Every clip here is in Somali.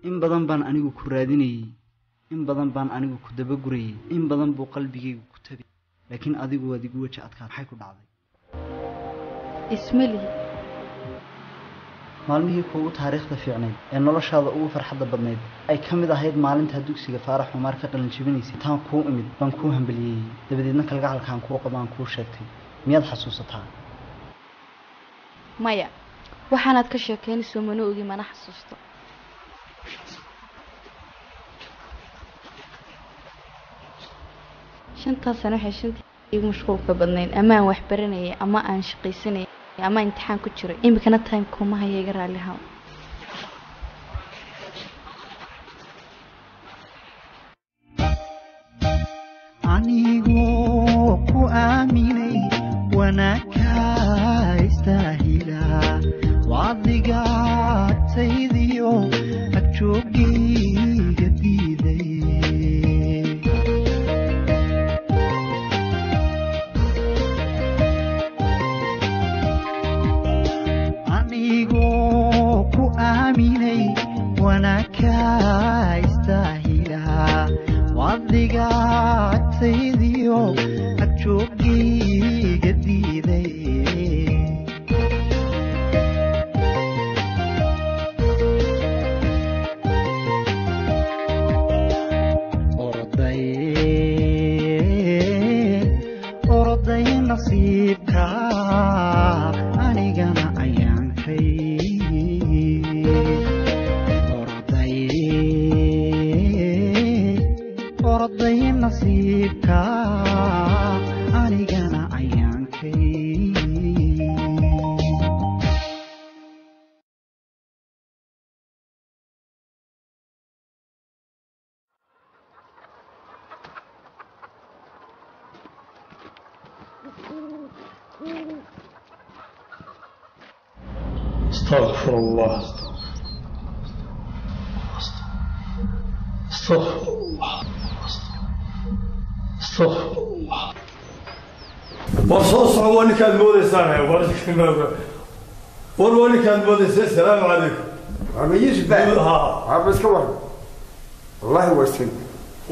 In badan baan anigu ku raadinayay, in badan baan anigu ku dabagurayay, in badan buu qalbigaygu ku tabay, laakiin adigu waad igu waja adkaad. Maxay ku dhacday? Ismali. Maalmihii kuugu taariikhda fiicnayd ee noloshaada ugu farxadda badnayd ay ka mid ahayd maalintaa dugsiga Faarax Cumaar ka qalin jebinaysay, taan kuu imid baan kuu hambaliyeeyey, dabadeedna kalgacalkaan kuu qabo aan kuu sheegtay. Miyaad xasuusataa? Maya, waxaanaad ka sheekaynayso mana ogi, mana xasuusto. Shantaas sano waxay shantii igu mashquulka badnayd, ama aan wax baranayay, ama aan shaqaysanayay, ama imtixaan ku jiray. Imikana time kuma haya, iga raalli haw. Anigoo ku aaminay wanaagka istaahila, wadiga agtaydiyo agjoogayga diiday. Anigoo ku aaminay wanaagka istaahila, wadiga agtaydiyo agjoogayga diiday. Orday orday nasiibka anigana ayaankay, orday orday nasiibka anigana ayaankay. استغفر الله، استغفر الله، استغفر الله. War soo soco, waa ninkaad moodaysaan, war waa ninkaad moodaysay. Asalaamu calaykum. Waa Yusuf baa. Ha. Waxba iska waran. Wallahi waa sin.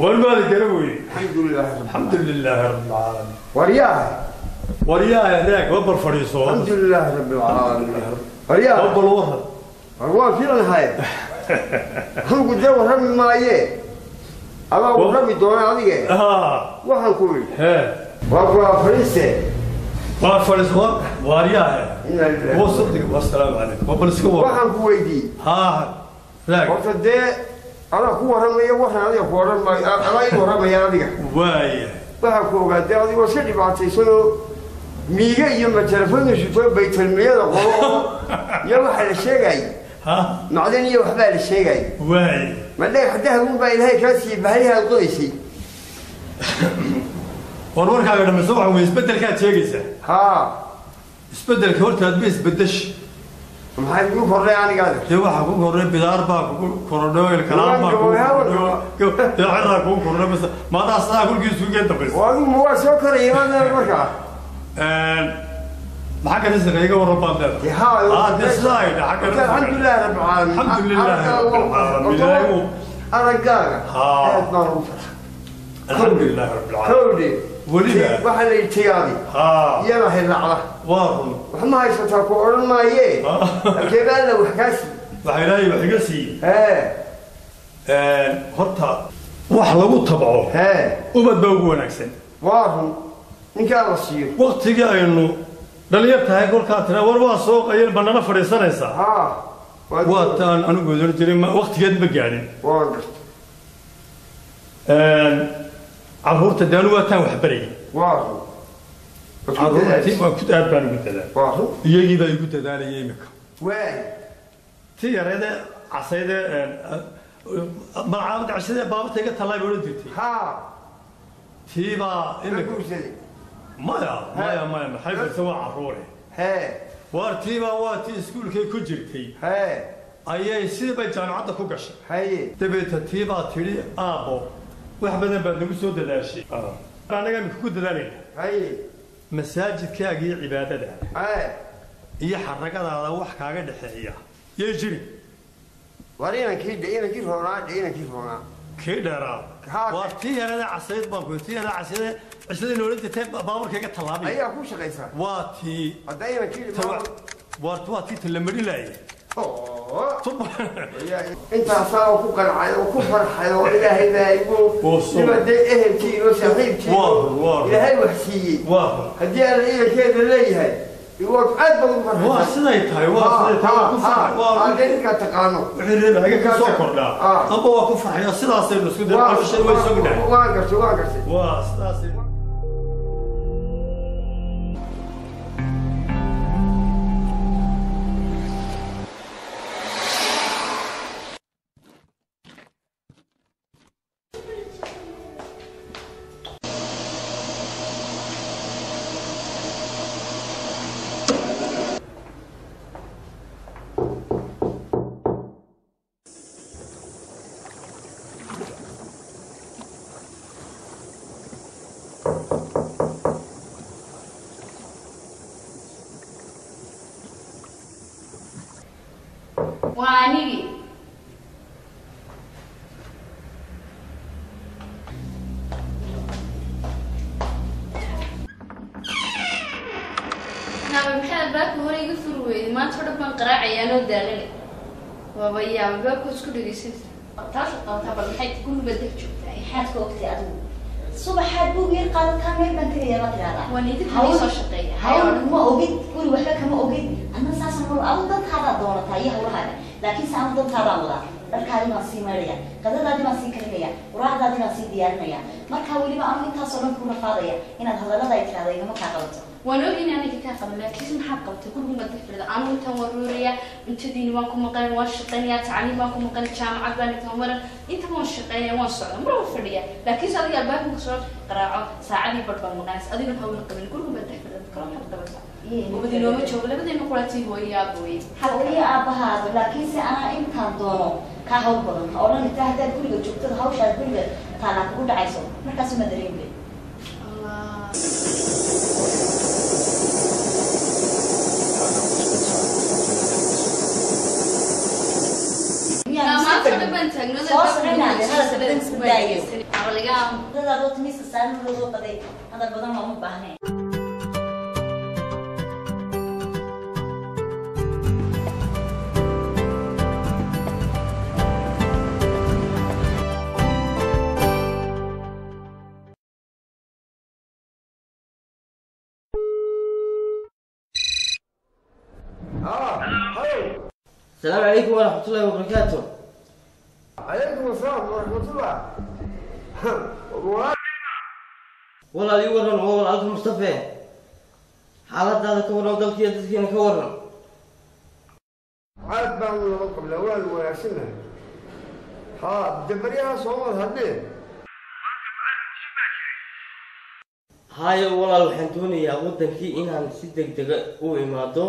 War maada gara weye. Alxamdulilah. Alxamdu lilaahi rabbi alcaalamiin. Waryaah. Waryaha reeg wabal fadhiiso. Alxamdulilah rabbi alcaalamiin. Waryaah. Wabal waran. War waan filanahay. Anigu dee warrami maaye. Adaa warrami doona adige. Ha. Waxaan ku yidhi. Hee. Waa ku fadhiiste. Waa fadhiiso waaryaha. Inna lillahi. Waa sadiq, wasalaamu calaykum, wabal iska waran. Waxaan ku weydiiyey. Ha, reeg. Horta dee Anaa ku warramaya, warran adiga ku odhan maayo, anaa ii warramaya adiga. Waaya. Waxaa ku ogaatay adigoo iska dhibaataysanoo miiga iyo majarafadu sutoo baytalmiyada qolo oo iyo waxaa la sheegay Ha. Macdan iyo waxbaa la sheegay. Waaya. Ma dhagax dahabun baa Ilaahay kaa siiyey bahalihi aad qodaysay? War warkaaga dhammayso, waxa weye isbeddelkaad sheegaysaa. Haa. Isbeddelka horta aad ma isbeddesh. Maxay kugu kordhay anigaada? Dee waxaa kugu kordhay bidaar baa kugu korodhay, ilkalaan baa kugu kordhay, dee ciraa kugu kordhay, bas maadaa sidaa kulkii isugu geen dambaysa. Oo adigu ma waa soo koraya maadana markaa? Maxaa ka risiqa iga warran baad leedahay? Haa. Ah, dee sidaa ay dhahay xagga risiqa. Alxamdulilah rabbil caalamiin. Alxamdulillahi rabbil caalamiin. Ilaahay Araggaaga Haa. aad baan ugu farxay. Alxamdulillahi rabbil caalamiin. Kowdhe. Weliba. Waxaa la yidhi tigaadi Haa. iyada hilaacda. Waa run. Wax ma haysataa ku odhan maayee, halkeeba Alla wax kaa siiyey? Waxa Ilaahay wax iga siiyey Hee. Horta wax lagu tabco Hee. ubad baa ugu wanaagsan. Waa run, ninkaa la siiyo. Waktigii aynu dhalinyar tahay, kolkaa tira war waa soo qayeen banana fadhiisanaysaa. Haa. Waa taan anigu odan jiray, waktigeed ma gaadhin. Waa garta. Carruurta dee anigu waa taan wax barayay. Waa run. Carruurtii waa ku aad baan ugu dadaalay. Waa run. Iyagii baa igu dadaalayay imika. Waay. Ti yareede casayde malcaamad cashadee baabarta iga tallaay bay odhan jirtay. Haa. Tii baa Ma imika guursaday? Maya, maya, maya, maxay balse waa carruure. Hee. Waar tii baa waa tii iskuulkay ku jirtay Hee. ayay sidii bay jaamacadda ku gashay. Haye. Dabeeta tii baa tidhi, aabbo, wax badan baad nagu soo dadaashay, annaga imika ku dadaalayna. Haye. Masaajidkaaga iyo cibaadadaada Hee. iyo xaragadaada wax kaaga dhexeeya yay jirin. War inankii dhe, inankii roonaa dhe, inankii roonaa. Kii dheeraa. Haa. Waa tii yarada casayd baan ku tii yarada casayde cishadii noolan jirtay baaburka iga tallaabay Ayaa ku shaqaysaa. Waa tii. Hadda inankii waa tii talamadhilaayay. Intaasaa oo ku qancay oo ku farxay oo Ilaahay baa igu Oo soo- nima dee ehelkii iyo saaxiibkii Waa run, waa run. Ilaahay wax siiyey. Waa run. Haddii Alla idankeeda leeyahay, waad aad baad ugu Waa farxaysaa. siday tahay, waa siday tahay, waa ku farxay, waa run. Dee ninkaa taqaano. Wixii reer ka soo kordhaa Ah. amba waa ku farxaya, sidaasaynu isku day nolosha way soo dhahay. Waan gartay, waan gartay. Waa sidaasay. Waa anigii. Naaba, maxay albaabka hore iga furi weyday? Maanta oo dhan baan qaraacayaa anoo daalanay. Waaba yaaba, albaabka isku dhegeysanaysa taasha qabataa. Bal maxay guriga dhex joogtaa? Maxaad ka ogtay adigu? Subaxaad buug yar qaadataa, meel baan tegayaa ma tiraahdaa? Waan idinka nii soo shaqeeya. Hawl kuma ogid, guri waxba kama ogid. Adna saasaan wal adigu dantaadaad doonataa iyo hawlahaaga, laakiin se anu dantaadaan wadaa. Dharkaadii baan sii maydhaya, qadadaadii baan sii karinaya, quraacdaadii baan sii diyaarinaya. Markaa weliba anu intaasoo dhan ku rafaadaya inaad hadallada ay tirahda igama kaa qabato. Waan og in aniga kaa qaban, laakiin maxaad qabtay? Gurigu ma dhex fadhida anigu intaan waan rooraya, cuntadiini waan ku maqan, waan shaqaynaya, tacliim baan ku maqan, jaamacad baan intaan maran, inta waan shaqaynaya, waan socda, mar waan fadhiya. Laakiin se adiga albaabka ka soo qaraaco saacadii bar baan maqanaysa, adiguna hawla qabin, gurigu ma dhex fadhida. Kalo maxaad qabataa? Ubadi nooma joogo, labadeena quraatii hooyo aabooye. Hooyo aabbahaado, laakiinse anaa intaan doono kaa hawl badan. Ha odhan intaa haddaad guriga joogtada hawshaad guriga taalaa kugu dhacayso, markaasuma dareemi. Allah. Maanta oo dhan baan taagnada. Soo soconaa, hadalka badan isku daayo. Dadaadoo timiista saaran loo soo qaday, hadal badan looma baahnayn. السلام عليكم ورحمة الله وبركاته. Calaykum asalaam waraxmatullah. Walaal, ii waran oo walaalka Mustafe, xaaladaada ka waran, dalkiiyo dadkiina ka waran. Aad baanu nabad qabnaa, waanu wanaagsannahay. Haa, dabaryaha soomad haddee. Hayo walaal, waxaan doonayaa waddankii inaan si deg dega u imaado,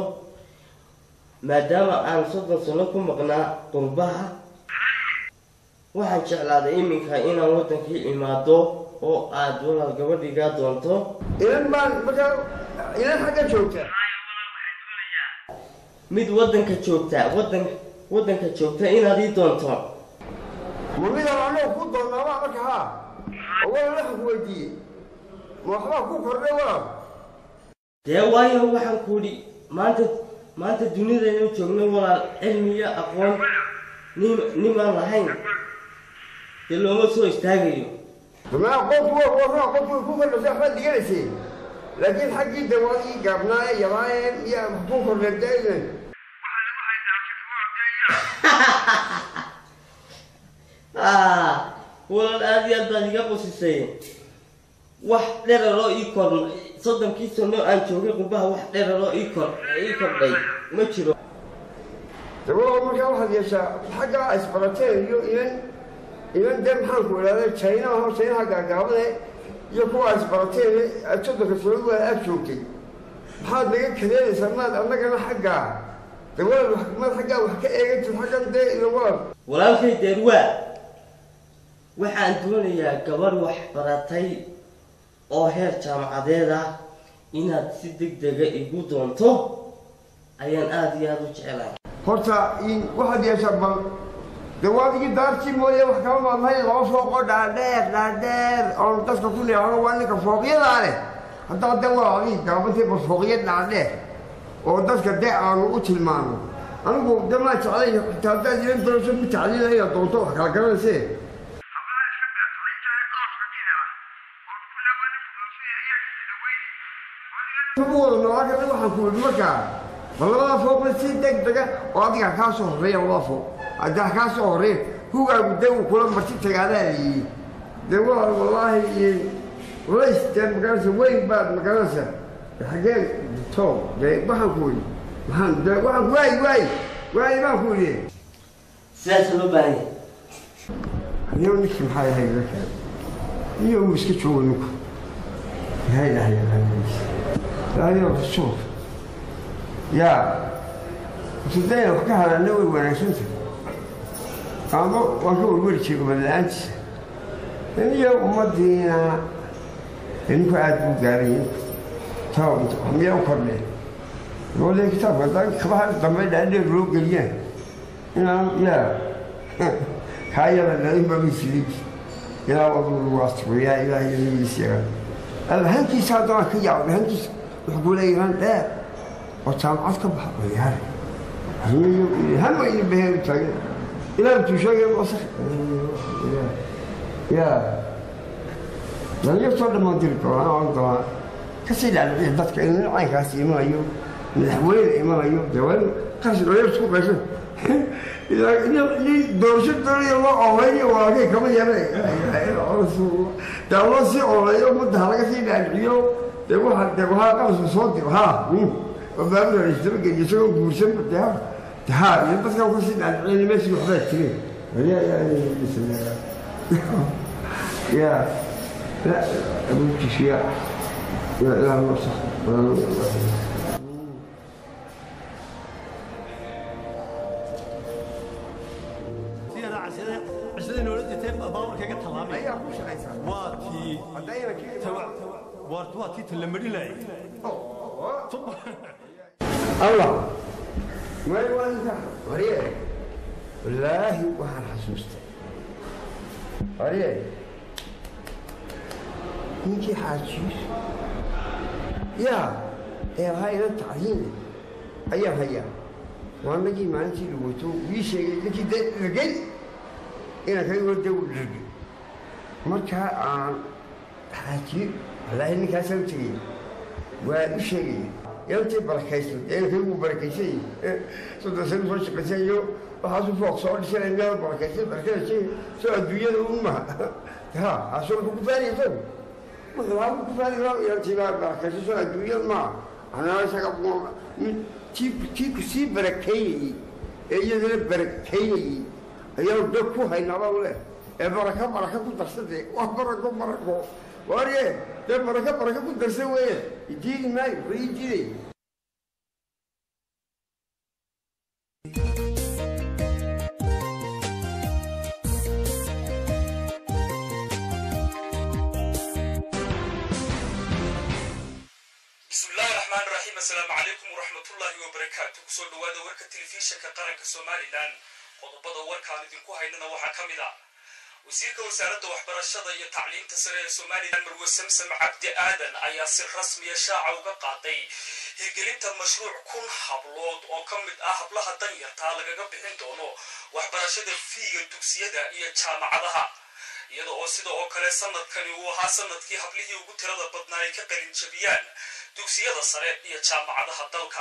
maadaama aan 30 sano ku maqnaa qurbaha. Waxaan jeclaaday iminka inaan waddankii imaado oo aad walaal gabadhigaa doonto. Inan baan markaa, inan xagga joogta? Mid waddanka joogta, waddanka joogta inaad ii doonto. Ma midaan annagu ku doonnaabaa marka? Haa, oo walaal, waxaan ku weydiiyey, ma waxbaa ku kordhay, walaal? Dee waayo, waxaan ku idhi maanta dunidaynu joogno walaal, cilmiyo aqoon nimaan lahayn dee looma soo istaagayo. Ma aqoontu waa waa aqoontu way ku kordhasay, waxbaad dhiganaysay, laakiin xaggii dawaadii gaabnaa ee yaraa ee miyaa wax ku kordhay dee? Ah, walaal, aada iyo aad baad iga qusisay. Wax dheraroo ii kor 30-kii sano aan joogay qurbaha, wax dheraroo ii kordhay ma jiro. De walaal, markaa waxaad yeeshaa xaggaa isbarateen iyo inan dee, maxaan ku idhahda, Chinaha, Chinaha gaagaabade iyo kuwa isbarateen aad 30-ka sanood waa aad joogtay, maxaad naga kadeedaysaa? Maad annagana xaggaa de walaal maad xaggaa wax ka eegantid xaggan dee iyo walaal. Walaalkay deerwaa, waxaan doonayaa gabadh wax baratay oo heer jaamacadeed ah inaad si deg dega igu doonto ayaan aada iyo aada u jecelahay. Horta in waxaad yeeshaa, bal de waadigii daartii mooye wax kama maadnahay, laba fooqoo dhaadheer dhaadheer oon dadka ku neexano, waa ninka fooqyadaa leh. Haddaa de waa adigii gaabantay, bal fooqya dhaadheer oo dadka dee aanu u tilmaano. Anigu de maa jeclay xitaa haddaad ilan doonayso mid tacliila inaad doonto, wax kala garanaysee. Wada noolaa karna. Waxaan ku yidhi markaa, bal labada fooqna si deg dega oo adiga kaa soo horreeya, labada fooq haddaa kaa soo horreeya, hugaagu dee uu kula marti tagaadaa la yidhi. Dee waa wallaahi iyo culays dee magaranaysa weyn baad magaranaysa xaggeen to. Dee waxaan ku yidhi, maxaan dee waxaan ku waay waay waay baan ku yidhi. Sidaasa loo baahan yahay. Iyo ninkii maxaa yahay markaa iyo uu iska joogo ninku laa ilaaha illa Allah, ilaahay rasuul yaa sidee wax ka hadalna way wanaagsantahay, ama waan ka werweri jiray ubad la-aantiisa iyo ummadiina. Ninku aad buu gaaray taa, miyaa u kordheen wale kitaabka haddaan kabaha dambe dhaadheer loo geliyaan inaan yaa kaa yara dhalin baa misilid ilaa waduu waasturo yaa ilaahay nabigiisa yaqaan. Alhankiisa haddana ka yaabo, hankiisa wuxuu ku leeyahay dheer oo jaamacad ka baxa oo yaare hama iyo baheen u taagan ilaa intuu sheegay wasakh yaa dhalinyartoo dhammaan diri doonaa oran doonaa kasii dhacdhiciya dadka in caynkaas imanayo, madaxweyne imanayo. Dee waa in qarash dhalinyartu ku qayso nin doorasho doonaya loo oleynayo, walaalkay kama yare dee loo sii oleeyo ummadda ha laga sii dhaadhiciyo. Dee waxa dee waxaa qarashka soo diro haa baabura isdaba geliyo isagoo guursanba dee ha dee haa iyo dadka kasii dhaadhiciyana meeshii waxbaa jireen ya la abuurkiisu ya ya ilaah noo sax. Cishadii noola jirtay baaburka iga tallaabay ayaa ku shaqaysaa. Waa tii haddayna kii waa tii talamadhinayay. Allah may waa inta warye, wallaahi waxaan xasuustay warye ninkii xaajiis yaa ee ahaa ila tacliin ayaan hayaa. Waa nagii maalintii dhawato ii sheegay ninkii dee dhirgay inaan kaga hor dee u dhirgay. Markaa aan xaajiyo, wallaahi ninkaasaan u tegay, waa u sheegaya. Inantii barakaysnay, inankii wuu barakaysay, 30 sano soo shaqaysayo, waxaasu fooq soo dhisanay, meel barakaysay barakada soo adduunyada un maha. Ha asoo wuxuu ku faanaya isagu, wuxuu haa ku faanaya, inantii baa barakaysay, soo adduunyada maaha. Anaa isaga tii ku sii barakaynayey ee iyadana barakaynayey ayaanu dad ku haynaa baa leh ee baraka baraka ku darsade, waa barako barako warye, dee baraka baraka ku darsan weeye, diidi maayo, wuxuu ii diiday. بسم الله الرحمن الرحيم، السلام عليكم ورحمة الله وبركاته. Kusoo dhawaada warka telefishinka qaranka Somaliland. Qodobada warkaan idinku haynana waxaa ka mid ah: wasiirka wasaaradda waxbarashada iyo tacliinta sare ee Somaliland, Marwe Samsam Cabdi Aadan, ayaa si rasmiya shaaca uga qaaday hirgelinta mashruuc 1000 hablood oo ka mid ah hablaha danyartaa lagaga bixin doono waxbarashada fiiga dugsiyada iyo jaamacadaha, iyada oo sida oo kale sanadkani uu ahaa sanadkii hablihii ugu tirada badnaa ay ka qalin jabiyaan dugsiyada sare iyo jaamacadaha dalka.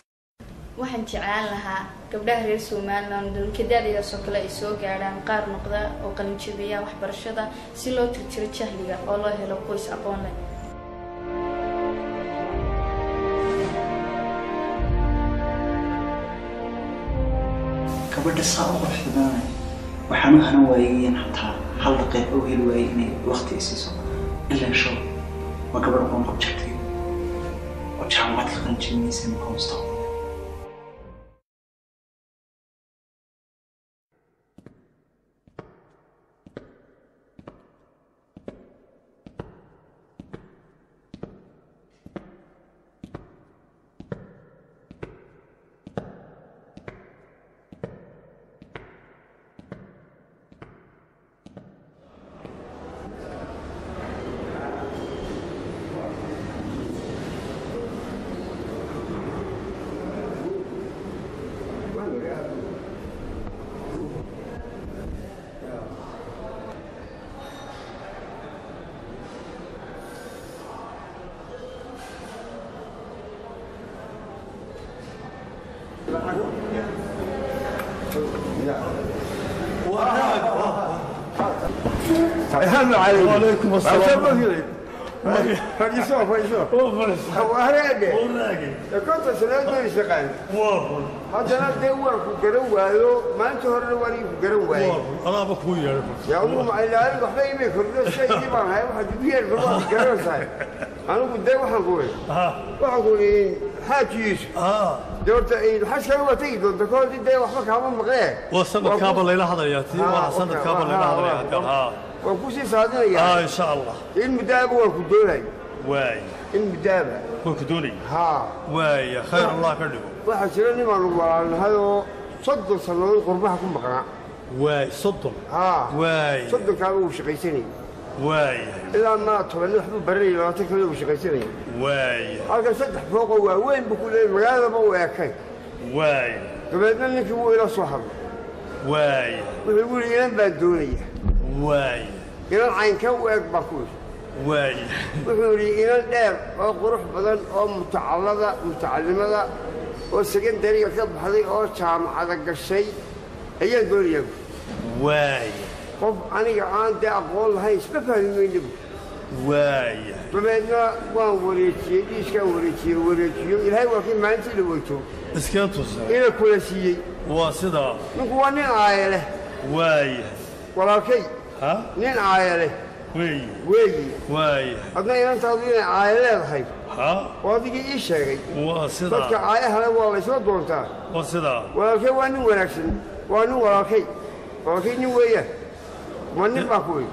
Waxaan jeclaan lahaa gabdhaha reer Somaliland dalkadaadigaasoo kale ay soo gaadhaan qaar noqda oo qalinjabiya waxbarashada, si loo tirtiro jahliga oo loo helo qoys aqoon leh. Gabadha saa u quruxda badanay waxaan u hanan waayay in xataa hal daqiiqo u heli waayay inay waqti i siiso. Ilaa show waa gabadh aqoon ku jirtay oo jaamacad ka qalin jebinaysa imika mustaqbalka. السلام عليكم. وعليكم السلام. Fadhiiso, fadhiiso. Wareege. 50 sanadood bay shaqaan. Haddana dee waan ku garan waayo, maalinta horena waan ku garan waayey. Adaaba kuu yeedhay. Yaa ugu macalin, waxba imay kordho, shaygii baan hay, waxaad igu yeedhi waad garanaysaa. Anigu dee waxaan ku iri xaaji Yuusuf. Dee horta xajkana waa tegi doonta koodii, dee waxba kaama maqlee. Waa sanadkaaba layla hadlayaa tii, waa sanadkaaba layla hadlayaa. Waan ku sii saadinayaa. Insha Allah. In muddaaba waan ku doonay. Waay. In muddaaba. Waan ku doonay. Haa. Waay, khayr Allah ka dhigo. Waxaa jira nimaanu walaalnahay oo 30 sannadood qurbaha ku maqnaa. Waay, 30. Haa. Waay. 30kaaba uu shaqaysanayay. Waay. Ilaa maa 10 waxbuu baranayay, 20 kale uu shaqaysanayay. Waay. Halkan saddex fooqoo waaweyn buu ku leeyay, magaaladaba uu eekay. Waay. Dabeedna ninkii wuu ila soo hadlay. Waay. Wuxuu igu yidhi, inan baan doonaya. Waay. Inan caynka u eg baa ku yidhi. Waay. Wuxuu yidhi, inan dheer oo qurux badan oo mutacallada mutacalimada oo secondary-ga ka baxday oo jaamacada gashay ayaan doonayaa. Waay. Qof aniga aan dee aqoon lahayn isma fahmi mayna bu. Waay. Dabeedna waan wareejiyey, dhiiskaan wareejiyey, wareejiyo, Ilaahay waa kii maalintii la weyto iskeen tusa ina kula siiyey. Waa sidaa. Ninku waa nin aaye leh. Waay. Walaalkay. Ha. Nin aaye leh weey weeyi. Waay. Adna inantaadu inay aaye leedahay ha oo adigii ii sheegay. Waa sidaa. Dadka aayahale waa laysla doontaa. Waa sidaa. Walaalkay waa nin wanaagsan, waa nin walaalkay, walaalkay nin weeyaan, waa nin baa ku wey.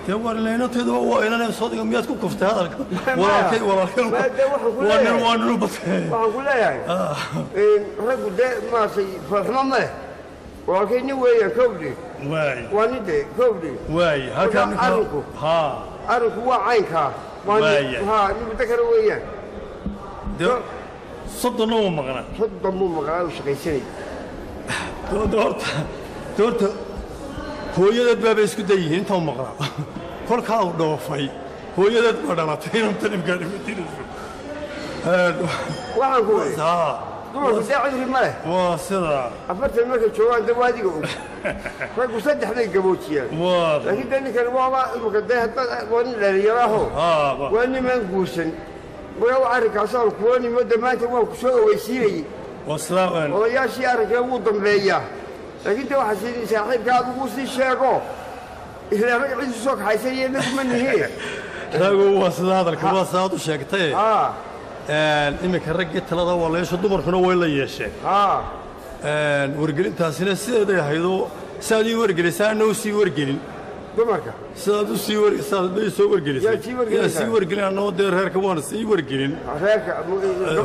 Dee war leynantayduba waa inan sodiga, miyaad ku kuftay hadalka? Walaalkay, walaalkay. Dee waxaan ku waa nin leeyahay, waa nin batay. Waxaan ku leeyahay raggu dee maaragtay foolxumo ma leh. Walaalkay nin weeyaan, kowdhe. Waay. Waa nin dee, kowdhe. Waay, halkaa ninka arrinku ha arrinku waa caynkaa, waa nin Waaya. Haa, nin muddo kale weeyaan. Dee 30na wuu maqnaa. 30 buu maqnaa, uu shaqaysanayay. Doorta hooyadeed baaba isku dayihiin inta uu maqnaa. Kolkaa uu dhoofay hooyadeed baa dhalatay inantan imkaa dhimatinayso. Waxaan ku weri dumarku dee cudri ma leh. Waa sidaa. 40 markay joogaan dee waa adiga og. Raggu 3 bay gaboojiyaan. Laakiin dee ninkan waaba imika dee haddaad waa nin dhalinyaro ahoo waa nimaan guursan. Markaa wa arrinkaasaan kula nimo dee maanta waan ku soo ogeysiinayey. Odayaashii arrinkaa wuu dambeeyaa. Laakiin dee waxaa sii saaxiibka adigu sii sheego. Ilaa rag cid soo kaxaysanaya inagu ma nihiin. Raago waa sida hadalka waa sidaad u sheegtay. Iminka raggii talada waa la yeesho, dumarkuna way la yeesheen. Wargelintaasina sideeday ahaydoo sidaad ii wargelisay anna u sii wargelin. Dumarka sidaad u sii war sidaad ii soo wargelisay. Yaa sii wargelin annoo dee reerka waan sii wargelin. Reerka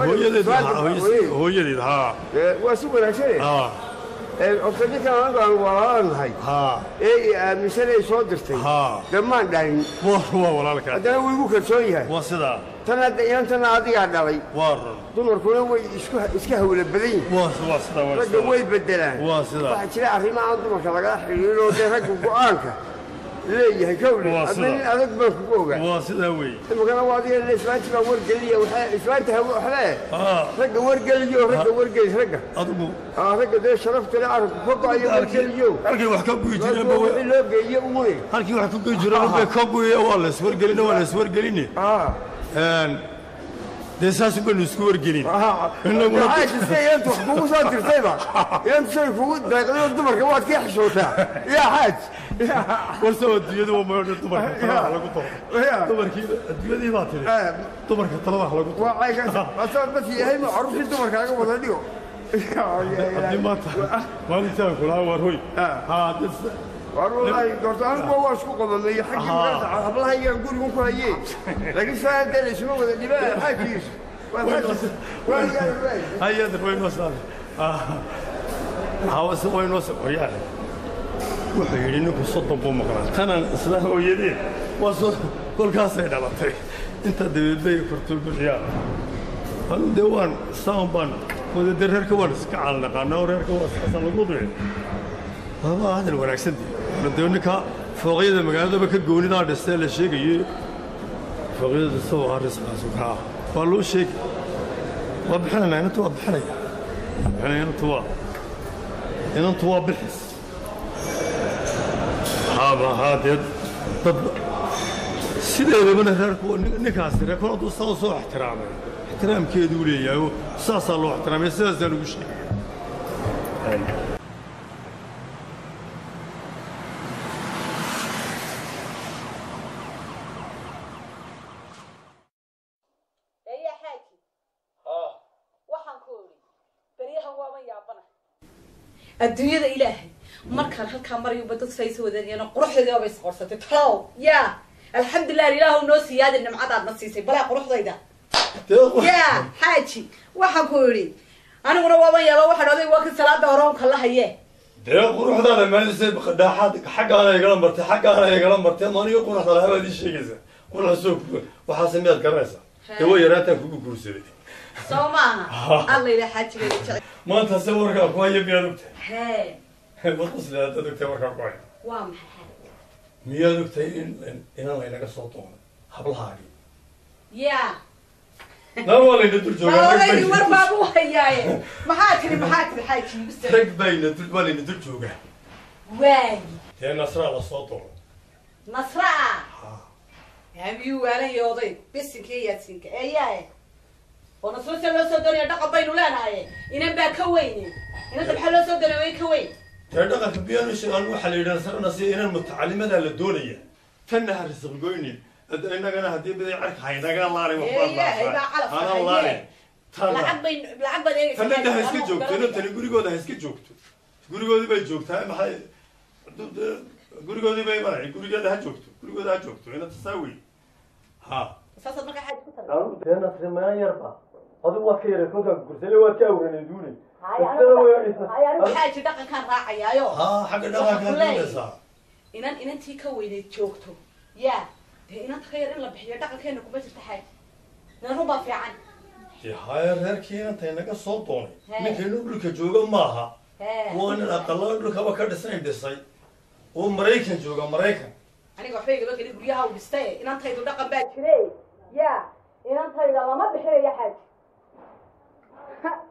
hooyadeed hooyadeed haa. Waa si wanaagsan. Horta ninkan anagu aan walaalanahay ee aaminsan ay soo dirtay dhammaan dhalin. Waa walaalka. Haddana wuu igu kalsoon yahay. Waa sidaa. Tan hadda inantana adigaa dhalay. Waa run. Dumarkuna way iska hawla badan yihiin. Waa sidaa. Ragga way beddelaan. Waa sidaa. Waxaa jira arrimo aan dumarka lagala xiriirinoo dee raggu go'aanka leeyahay kawle. Adna nin adag baan kugu ogaa. Waa sidaa weeye. Imikana waa adiga le islaantii baan wargeliya islaanta waxlee ragga wargeliyo ragga wargeli ragga. Adigu. Ragga dee sharafta le arrinku ka go'ayo wargeliyo. Halkii wax ka guyi jireen ba wixii loo geeyo uune. Halkii wax ka guyi jireen bay ka guyi waa la iswargelin waa la iswargelini. Dee saas baynu isku wargelin. Maxaa jirtay inantu wax kugu soo dirtayba inantu shay kugu deeqday dumarka waad ka xishootaa yaa xaaj. Warse adduunyadu waa mayo dumarka talada lagu daro. Dumarkii adduunyadii baa tiri dumarka talada lagu daro. Waa caygaas asaad dadkii yahay ma carruurtii dumarkaaga wada dhigo. Haddii maanta maalintaan kulahaa waar hoy. War wallaahi goorta anigu waa isku qodomay xaggii maanta hablahaygaan gurigan ku hayee. Laakiin saa dee la isuma wada dhibaa xaajiisu. Hayad way noo saar. Hawas way noo saar. Wuxuu yidhi ninku 30 buu maqlaa. Tanan isla hooyadii waa soo kolkaasay dhalatay. Inta dabeed bay kortay bixiyaa. Anu dee waan saan baan wada dee reerka waan iska caalnaqaanaa oo reerka waa saasan lagu ducay. Waa hadal wanaagsan dee. Dee ninka fooqyada magaaladaba ka goonidaa dhistay la sheegayay. Fooqyada isagoo ah risqaas u kaa. Waa loo sheegay. Waa bixinayna inantu waa bixinaya. Bixinaya inantu waa. Inantu waa bixis. Haaba haa dee dad sideedabana reerku ninkaasi reer kol hadduu saa soo ixtiraamay. Ixtiraamkeeduu leeyahay oo saasaa loo ixtiraamay sidaasaa lagu sheegay. Adduunyada ilaahay markaan halkaa marayuba dad saysa wadaagayana quruxdeeda bay isqorsatay talow yaa alxamdulilah ilaahu noo siiyaaday nimcadaad na siisay balaa quruxdayda yaa xaaji waxaan ku yidhi aniguna waaban yaaba waxaan oday waa kan salaada hore un kala haye dee quruxdaada maalinse dhaaxaad xaggaana igala martay xaggaana igala martay ama aniga quruxda lahaa baad ii sheegaysaa quruxda soo waxaase miyaad garanaysaa dee way yaraantaan kugu guursaday soo maaha alla ilaa xaajigeeda jecel maanta se warkaa ku haya miyaad ogtahay hee waad qosli haddaad ogtahay warkaa ku haya waa maxay miyaad ogtahay in inan laynaga soo doonay hablahaagii yaa naar waa layna dul joogaa odaygii war baan u hayaaye maxaa tiri xaaji rag bayna dul waa layna dul joogaa waagi dee nasraa la soo doonay nasraa miyuu waalan yahay oday bisinka iyo yaadsinka eeyaaye oo nasro se loo soo doonaya dhaqan baynu leenahay inan baa ka weyne inanta maxaa loo soo doonaya way ka weyn dee dhaqanka biyaanu sheegaan waxaa la yidhi nasro nasiya inan mutacalimadaa la doonaya tanna ha risiq goynin innagana haddii biday carka haynaga laalay waxbaan hana laalay lacag bay lacag baad eegaysaa tanna ha iska joogto inantani gurigooda ha iska joogto gurigoodii bay joogtaa maxay gurigoodii bay imanay gurigeeda ha joogto gurigooda ha joogto inanta saa wey ha saasaad markaa xaaji ku taray dee nasri mana yarba adigu waad ka yaray kolkaa gursale waad ka awranay duuni anigu xaaji dhaqankaan raacayaayo ha xagga dhaqankaa doonaysaa inan inantii ka weyneyd joogto yaa dee inanta ka yar in la bixiyo dhaqankeena kuma jirta xaaji inan run baa fiican dee haya reerkii inanta inaga soo doonay ninkaynu dhulka jooga maaha waa nin aqalada dhulkaba ka dhisayn dhisay oo Maraykan jooga Maraykan aniga waxba igama gelin guryaha u dhistay inantaydu dhaqan baa jire yaa inantayda lama bixinayo xaaji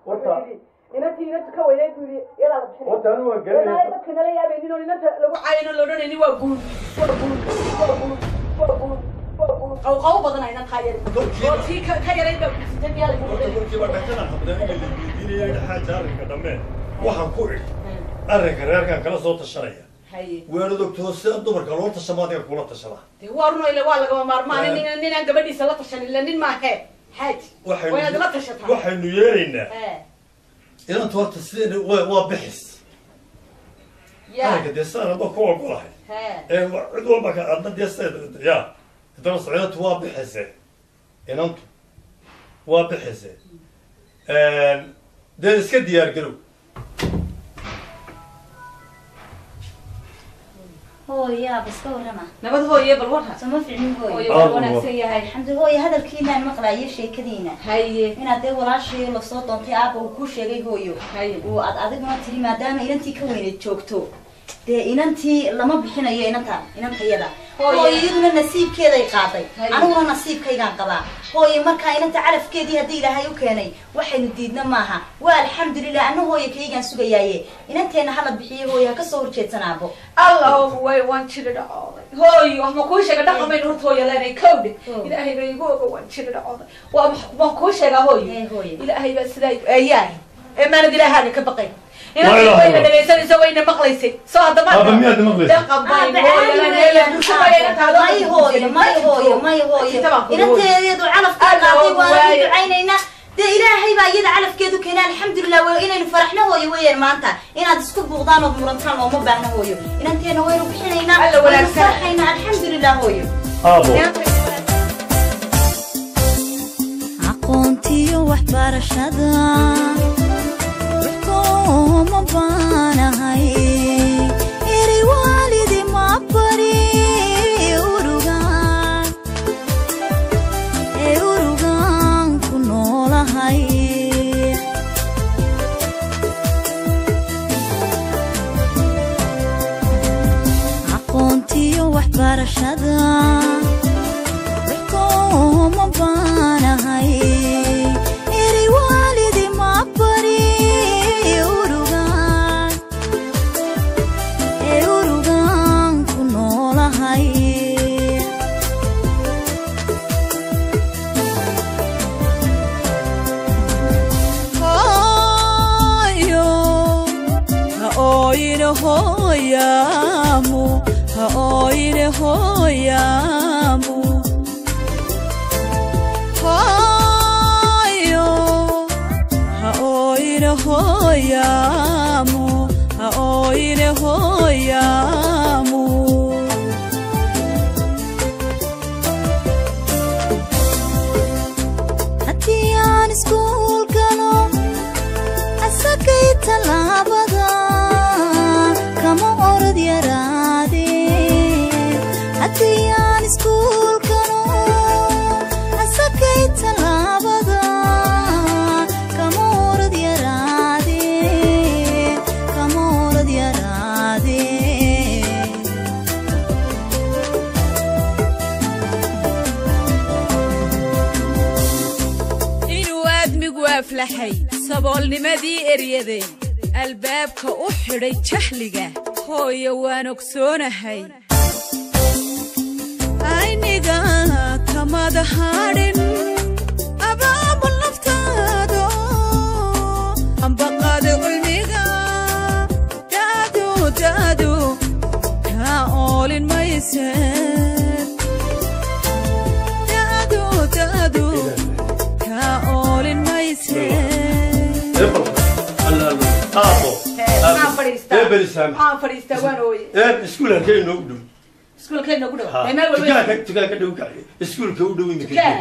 Inantii inanta ka weynayd buu yidhi iyadaa la bixinaya. Horta anigu waan garanaya. Walaahi dadka nala yaabaynin oo inanta lagu caayino la odhanaynin waa guur waa guur waa guur waa guur waa guur qawqaw badan inantaa yar oo tii ka yarayd baa guursatay miyaa lagu Horta kolkiiba dhakadan habdaniga la weydiinaya xaaja arrinka dhammee waxaan ku idhi arrinka reerkan kala soo tashanaya. Haye. Weerad ogtoo sida dumarka loo tashamo adiga kula tashadaa. Dee waa run ile waa lagama maarmaan ninaan gabadhiisa la tashan ila nin maahe xaaji waa inaad la tashataa. Waxaynu yeelaynaa inanta horta sideen waa bixis arrinka dee sidaan adoo ku ogolahay ee cid walba ka adna dee sida ya haddana inantu waa bixise inantu waa bixise dee iska diyaar garow. Hooya bas ka warrama. Nabad hooye bal warra. Sama fiicnin hooyo. Hooyo waa wanaagsan yahay. Alxamdu hooyo hadalkiinaan maqlaayay sheekadiina. Haye. Inaad dee walaashii la soo doontay aabba uu kuu sheegay hooyo. Haye. Uu aad adiguna tiri maadaama inantii ka weyneed joogto. Dee inantii lama bixinayo inanta inantayada. Hooyo iyaduna nasiibkeeday qaaday. Aniguna nasiibkaygaan qabaa. Hooyo markaa inanta calafkeedii haddii Ilaahay u keenay waxaynu diidna maaha. Waa alxamdulilah anna hooyo kaygaan sugayaaye. Inanteena hala bixiyo hooyo ha ka soo horjeedsan aabbo. Allah way waan jiri dhacooday. Hooyo wax ma kuu sheega dhaqamaynu horta hooyo leenahay kowdhe. Ilaahay baa igu oga waan jiri dhacooday. Waa ma kuu sheegaa hooyo. Ilaahay baa sidaa eeyahay. Ee maanad Ilaahaaga ka baqay. Inantii wayna dhagaysanaysa wayna maqlaysay. Soo hadda ma Aabba miyaad maqlaysay? Dhaqan baynu hooyo leenahay. May hooyo may hooyo may hooyo. Inanteedu calafka qaaday waana u ducaynaynaa. Dee Ilaahay baa iyada calafkeedu keenay alxamdulilah waa inaynu faraxno hooyo weeyaan maanta. Inaad isku buuqdaan ood murantaan looma baahna hooyo. Inanteena waynu bixinaynaa. Alla wanaagsan. Waynu farxaynaa alxamdulilah hooyo. Aabbo. Aqoontiyo waxbarashada ma baanahay eri waalidi ma bari urugaan ee urugaan ku noolahay. Aqoontiyo waxbarashada ma baanahay eri waalidi ma bari urugaan ee urugaan ku noolahay. Hooyo ha ooyine hooyaamu ha ooyine hooyaamu hooyo ha ooyine hooyaamu ha ooyine hooyaamu. Haddii aan iskuul galo asagay tallaabada kama orod yaraadee. Haddii aan iskuul galo asagay tallaabada kama orod yaraadee kama orod yaraadee. Inuu aadmigu aflaxay saboolnimadii eryaday albaabka u xidhay jahliga hooyo waan ogsoonahay. Ayniga kamada hadhin abaabul naftaado ambaqaada cilmiga daadu daadu kaa oolin mayseen daadu daadu kaa oolin mayseen. Aabbo. Maxaan fadhiistaa? Ee beri saamax. Maxaan fadhiistaa waan ooye. Ee iskuul halkee inoogu dhow? Iskuulkee inoogu dhow? Ee meel walba. Dukaanka dukaanka dhow ka iskuulka u dhow imika. Dukaan.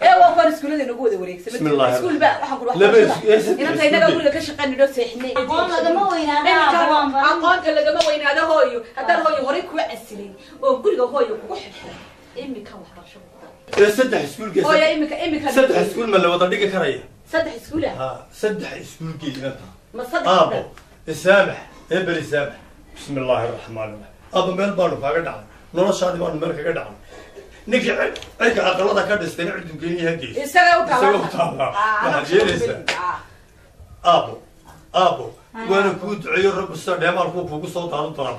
Ee waa kuwan iskuullada inoogu wada wareegsan. Bismillaahi. Iskuul baa waxaan ku Laba waxbarashada. Inanta innaga guriga ka shaqaynayno seexinay. Aqoon lagama weynaado aabbo waan baran. Aqoonta lagama weynaado hooyo. Haddaan hooyo horey kuwa casilay oo guriga hooyo kugu xirxiray. Imika waxbarasho ku dar. Ee saddex iskuulkee. Hooyo imika imika. Saddex iskuul ma la wada dhigi karaya? Saddex iskuul ah. Ha saddex iskuulkee inanta. Ma saddex. Aabbo isaamax ee beri saamax. Bismillaahi raxmaani raxiim. Aabbo meel baanu kaaga dhacnay. Noloshaadii baanu meel kaga dhacnay. Ninkii cirka aqalada ka dhistayna ciduu geeniyaha geysa. Isaga u taala. Isaga u taala. Waxaad yeelaysaa. Aabo aabo waana kuu duceeyo rabbi sida dheemaalkuu kuugu soo daadan doonaa.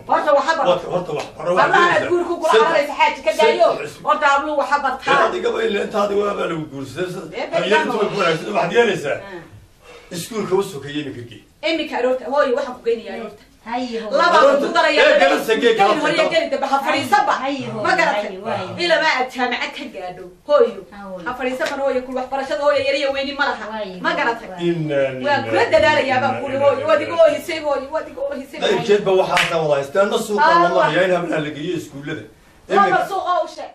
Horta waxa bar. Horta wax baro. Hablaha aad guurku kula cararaysa xaaji ka daayo. Horta habluhu waxa bartaa. Adigaba ila intaadi waabaa lagu guursaday hayeerintu way ku wanaagsan. Waxaad yeelaysaa iskuulka u sokeeyey iminka gee. Iminka aroorta hooyo waxaan ku geynayaa aroorta. Haye hooyo. Laba ku daraya. Ee, galabta gee, galabta, Gelin hore galabta. gelin dambe ha fadhiisanba. Haye hooyo, Ma garatay? haye, waaye. Ilamaa aad jaamacad ka gaadho hooyo. Hooyo. Ha fadhiisanban hooyo, kul waxbarashada hooyo yariya weyni ma laha. Waaye, Ma garatay? waaye. Waan kula dadaalayaa baan kuli hooyo. Waad iga oohisay hooyo, waad iga oohisay. Qaybkeed ba waxaasaa wada haystaa na suuqa Ah, la marayaa in hablaha la geeyo iskuullada. Laba suuqa u sheeg.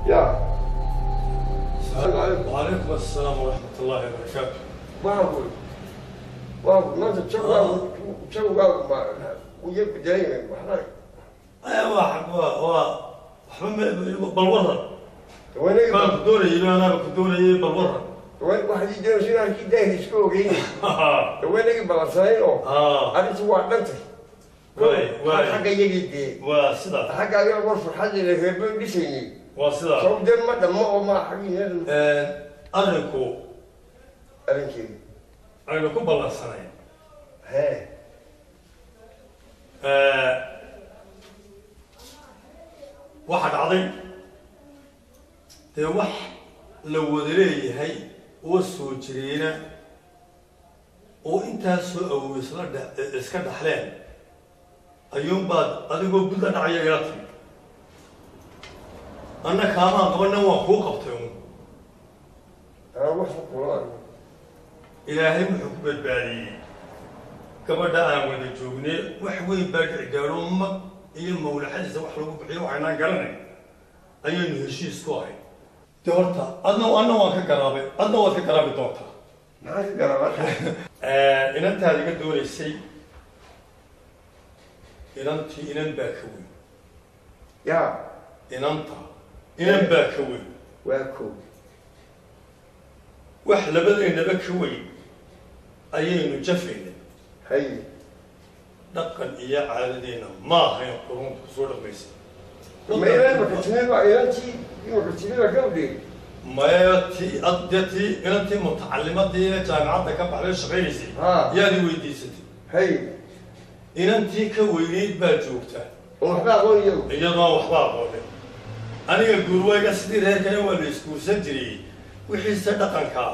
Ya. وعليكم السلام ورحمة الله وبركاته. Waxaan ku waa maanta jawgaagu jawgaagu ma uya bedelan yahay waxba. Waa waa waxba bal waran. Wanagi baan ku doonayay, anaaba ku doonayay, bal waran. Waxaad ii doonaysa inaan kii daahir iska ogeyni. Wanagi balansanayn oo arrintu waa dhantay. Waay waay. Xagga iyagii dee. Waa sidaa. Xagga adiga war farxad leh reerban dhisaynay. Waa sidaa. Soo dee ma dhammo oo ma xaggiina. Arrinku arrinkeedi aynu ku ballansanayn hee waxaa dhacday dee wax la wada leeyahay oo soo jireena oo intaasoo awow isla iska dhaxleen ayuunbaad adigoo gudla dhacaya ila timi, anna kaamaan qabanna waan kuu qabtay uun. Anaa wax kula Ilaahay wuxuu ku badbaadiyey gabadha aan wada joognay. Wax weyn baa dhici gaadho, mag iyo mawlaxadiisa wax lagu bixiyo waxaynaan garanay ayaynu heshiis ku ahay. Dee horta adna anna waan ka garaabay, adna waad ka garaabi doontaa. Maxaa ka garaabaa? Inantaad iga doonaysay, inantii inan baa ka weyn. Ya. Inanta inan baa ka weyn. Waa koo. Wax labadaynaba ka weyn ayaynu jafaynay. Haye. Dhaqan iyo caadadeenna ma ahayn qurunta kusoo dhaqmaysa. Ma inan marka timid baa inantii marka timid baa gabdhe. Maya, tii dee tii inantii mutacalimadii ee jaamicadda ka baxday shaqaynaysay yaad i weydiisatay. Haye. Inantii ka weynayd baa joogta oo waxba aqoon iyadu, iyadoon waxba aqoonin. Aniga guurwayga sidii reerkana waa la isguursan jiray, wixiise dhaqankaa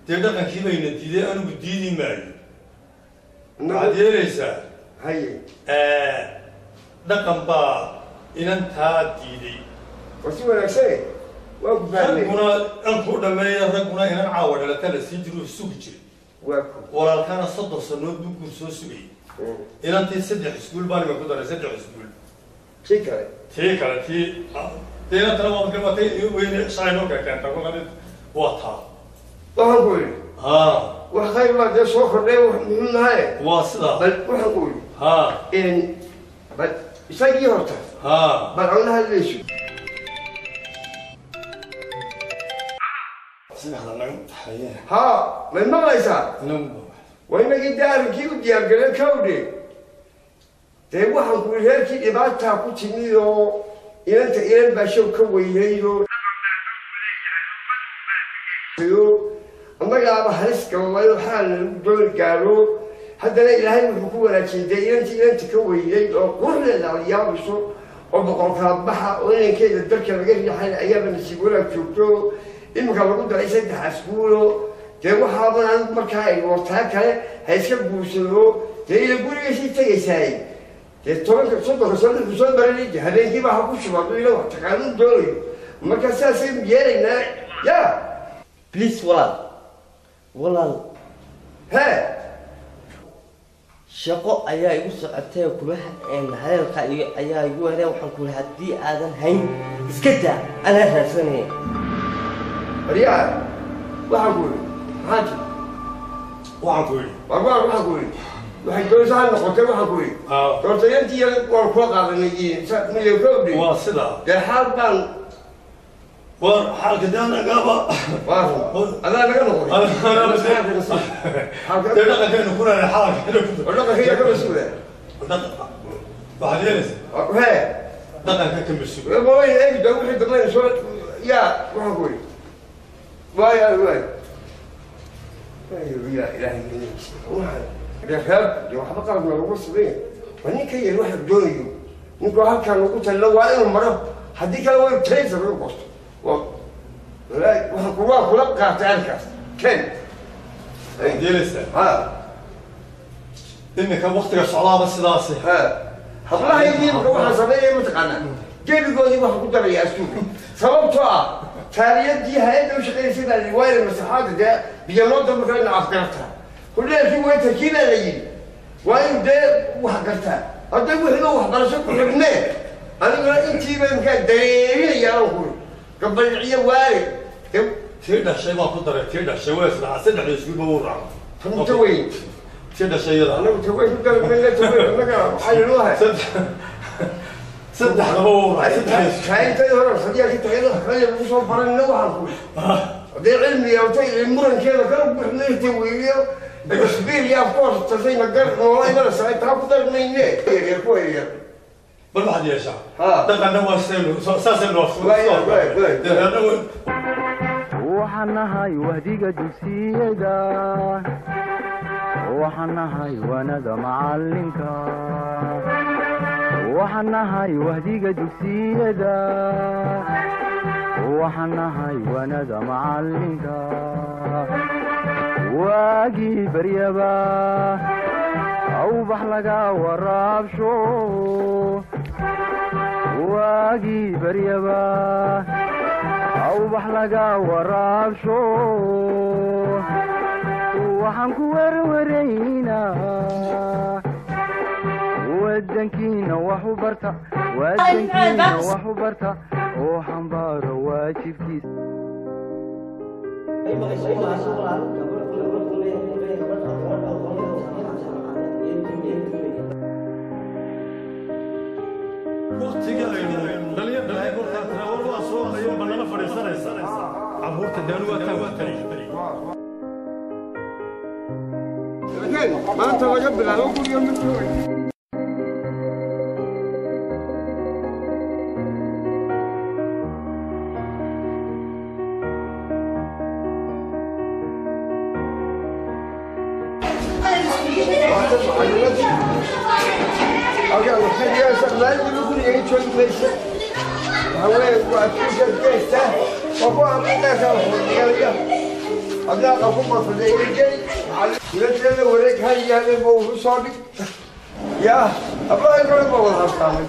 dee dhaqankii bayna diiday, anigu diidi maayo. Waxaad yeelaysaa haye dhaqan baa inantaa diiday. Waa si wanaagsane, waan ku fahmay. Ragguna an ku dhameeya, ragguna inan caawa dhalata la siin jiro sugi jiray. Waa ko. Walaalkana 30 sanood buu guur soo sugayay. Inantii 3 iskuul baan ima ku daray, 3 iskuul. Tii kale. Tii kale tii dee inantana waa marka watay weyne shalay noo keenta kolka waa taa. Waxaan ku yidhi ha wax khayr baa dee soo kordhay, wax muhiim nahaye. Waa sidaa. Bal waxaan ku yidhi ha bal isagii horta ha bal aan la hadlayso. Saddexda naga haye. Ha, may maqlaysaa? Nagu waa inagii dee arrinkii u diyaargaleen kawdhe. Dee waxaan ku yidhi reerkii dhibaataa ku timid oo inanta inan baa show ka weynayd oo annagaaba halis galnay oo xaalna lagu dooni gaadho. Haddana ilaahay wuxuu ku wanaajiyey dee inantii inanta ka weynayd oo quruxdeeda aad yaabayso oo boqol kala baxa oo inankeeda dalka laga riixay ayaaba nasiib wanaag joogto. Iminka lagu daray 3 askuulo. Dee waxaaban anigu markaa ay wartaa kale ha iska guursado. Dee ila gurigaysay tegaysaay dee 10-ka 30-ka sano wuxuu soo baranay habeenkiiba ha ku shubo hadduu ila wax taqaanuun doonayo. Marka sidaasaynu yeelaynaa ya. Please walaal, walaal. Hee. Shaqo ayaa igu socotay kuma haleelka ayaa igu hereen. Waxaan ku haddii aadan hayn iska daa, anaa raadsanaya. Baryaa waxaan ku yidhi maxaa jira? Waxaan ku yidhi war waxaan ku yidhi waxay doonaysa ha noqotay. Waxaan ku yidhi horta inantii yar waan kula qaadanay miyo kowdhe. Waa sidaa. Dee xaal baan War xaalka dee anagaaba adaa naga noqday. Dee dhaqankeenu ku leeyahay xaalka. Dhaqanka ka mas-uula. Waxaad yeelaysaa hee dhaqanka ka mas-uul. Mawayna eegi doon wixii dambayna soo yaa waxaan ku yidhi waay waay yaa ilaahay waxaan reer dee waxba qalabna lagu sameyn waa ninka yar waxa doonayo ninku halkaan lagu talino waa inuu maro haddii kale waa taysa lagu goosto walaahi waxaan ku waa kula qaatay arrinkaas ken. Waxaad yeelaysaa ha iminka waktiga socdaaba sidaasi. Ha hablahaygii imika waxaan sameynaya mataqaanaa gebigoodii waxaan ku daraya asduunka sababtoo ah taaliyadii hay-adda u shaqeynaysa baa la waa inay masaxaada dee biyo loo dambe kale ina afgartaa hudheelkii waytarkii baa la yidhi waa in dee wax gartaa hadday wixiiba waxbarasho ku xidhnee aniguna intiiba imkaa dareerinaya aan kuri gabaliciyo waale tii dhashay baa ku daray tii dhashay waa israaca saddexda iskuulba wuu raaca ta weyn tii dhashay iyada anagu ta weyn ku darmayna ta weyn annaga waxaa inoo hay saddexdaba wuu raacay saddexda. Intay hore sadiyaa ka tagay kale lagu soo baranina waxaan ku haddii cilmi yeeltay murankeeda kala buuxnay tawiiliyo experience of course tasayna gar noola imanaysa taa ku darmayne yaryar kuwa yaryar. Bal waxaad yeeshaa dhaqanna waa saynu saasaynu. Waxaan nahay wahdiga dugsiyada, waxaan nahay waanada macalinka, waxaan nahay wahdiga dugsiyada, waxaan nahay waanada macalinka. Waagii baryaba awbax laga waraabsho, waagii baryaba awbax laga waraabsho. Waxaan ku werwaraynaa wadankiina wax u barta, wadankiina wax u barta oo xambaaro waajibkiisa. Waqtiga aynu dhalinyar markaa tira war waa soo hayo banana fadhiisanaysa carruurta daanu waa taa waa tari. Maanta laga bilaabo guriga mid wareeg hayaale buu soo dhig yaa hablaha kale baa wada habsaamay.